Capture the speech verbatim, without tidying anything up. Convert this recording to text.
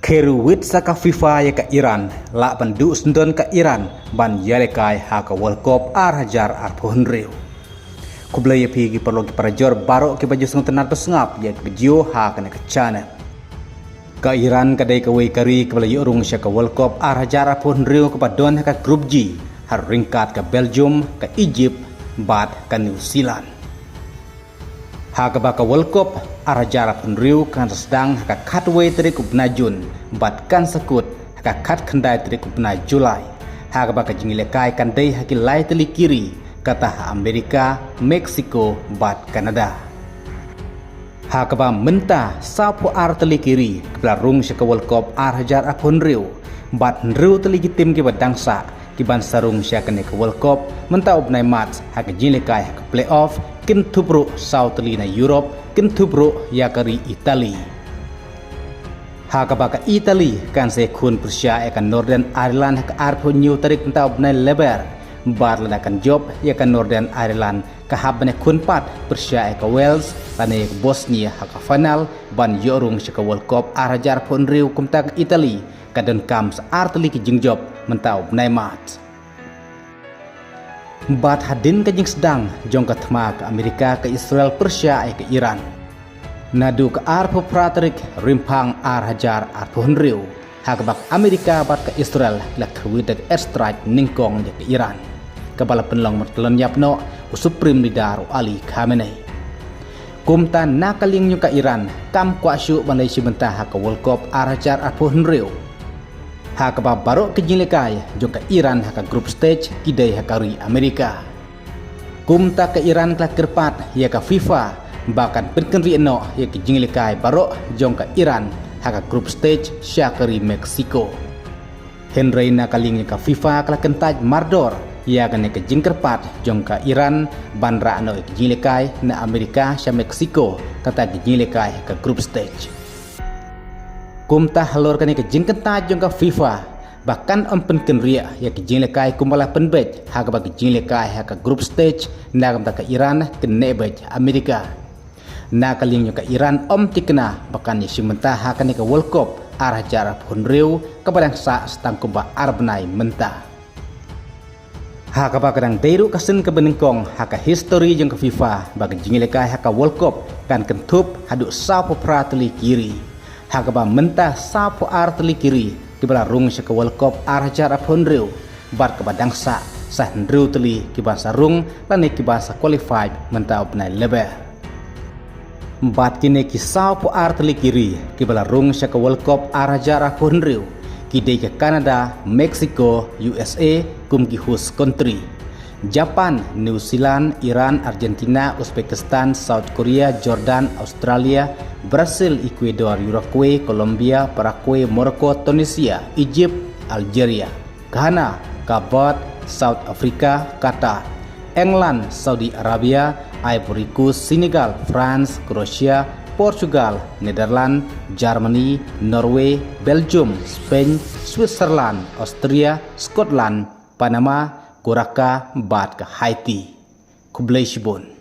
Kyrwit sa ka FIFA ïa ka Iran, lah ban duh syndon ka Iran ban ïalehkai ha ka World Cup ar hajar arphew hynriew. Khublei ïa phi ki paralok ki parajor baroh kiba ju sngewtynnat ba sngap ïa ki video ha kane ka channel. Ka Iran ka dei kawei ka ri kaba la ïoh rung sha ka World Cup ar hajar arphew hynriew kaba don ha ka Group G, ha ryngkat ka Belgium, ka Egypt bad ka New Zealand. Ha kaba ka World Cup ar hajar arphew hynriew kan sa sdang ha ka khatwei tarik u bnai Jun bad kan sa kut ha ka khatkhyndai tarik u bnai July. Ha kaba ka jingïalehkai kan dei ha ki lai tylli ki ri, kata ha Amerika, Mexico bad Canada. Ha kaba mynta sawphew ar tylli ki ri kiba la rung sha ka World Cup ar hajar arphew hynriew bad hynriew tylli ki tim kiba dang sah kiban sa rung sha kane ka World Cup mynta u bnai March ha ka jingïalehkai ha ka playoff, kin thup ruh saw tylli na Europe, kin thup ruh ïa ka ri Italy. Ha kaba ka Italy kan sa ïakhun pyrshah ïa ka Northern Ireland ha ka arphew hynñiew tarik mynta u bnai Lber, bad lada kan jop ïa ka Northern Ireland ka hap ban ïakhun pat pyrshah ïa ka Wales lane ïa ka Bosnia ha ka final ban ïoh rung sha ka World Cup ar hajar arphew hynriew. Kumta ka Italy ka donkam sa ar tylli ki jingjop mynta u bnai March. Bad hadien ka jingsdang jong ka thma ka Amerika, ka Israel pyrshah ïa ka Iran. Naduh ka arphew phra tarik Rymphang ar hajar arphew hynriew, ha kaba ka Amerika bad ka Israel la kyrwit da ka airstrike nyngkong ïa ka Iran, kaba la pynlong ban kyllon ïap noh u Supreme Leader u Ali Khamenei. Kumta na ka liang jong ka Iran kam kwah shuh ban leit shim bynta ha ka World Cup ar hajar arphew hynriew. Ha kaba baroh ki jingïalehkai jong ka Iran ha ka group stage ki dei ha ka ri Amerika. Kumta ka Iran ka la kyrpad ïa ka FIFA ba kan pynkynriah noh ïa ki jingïalehkai baroh jong ka Iran ha ka group stage sha ka ri Mexico. Hynrei na ka liang jong ka FIFA ka la kyntait mardor ïa kane ka jingkyrpad jong ka Iran ban rah noh ïa ki jingïalehkai na Amerika sha Mexico, kata ki jingïalehkai ha ka group stage. Kumta halor kane ka jingkyntait jong ka FIFA ba kan ym pynkynriah ïa ki jingïalehkai kumba la pynbeit ha kaba ki jingïalehkai ha ka group stage, na ka bynta ka Iran kin neh beit Amerika. Na ka liang jong ka Iran ym thikna ba kan ïashim bynta ha kane ka World Cup ar hajar arphew hynriew kaba dang sah sa tang kumba ar bnai mynta. Ha kaba ka dang dei ruh ka sien kaba nyngkong ha ka histori jong ka FIFA ba ka jingïalehkai ha ka World Cup kan kynthup haduh sawphew phra tylli ki ri. Ha kaba mynta sawphew ar tylli ki ri kiba la rung sha ka World Cup ar hajar arphew hynriew, bad kaba dang sah sa hynriew tylli kiban sa rung lane kiban sa qualified mynta u bnai Lber. Bad kine ki sawphew ar tylli ki ri kiba la rung sha ka World Cup ar hajar arphew hynriew ki dei ka Canada, Mexico, U S A kum ki host country, Japan, New Zealand, Iran, Argentina, Uzbekistan, South Korea, Jordan, Australia, Brazil, Ecuador, Uruguay, Colombia, Paraguay, Morocco, Tunisia, Egypt, Algeria, Ghana, Cape Verde, South Africa, Qatar, England, Saudi Arabia, Ivory Coast, Senegal, France, Croatia, Portugal, Netherlands, Germany, Norway, Belgium, Spain, Switzerland, Austria, Scotland, Panama, Curacao bad ka Haiti. Khublei shibun.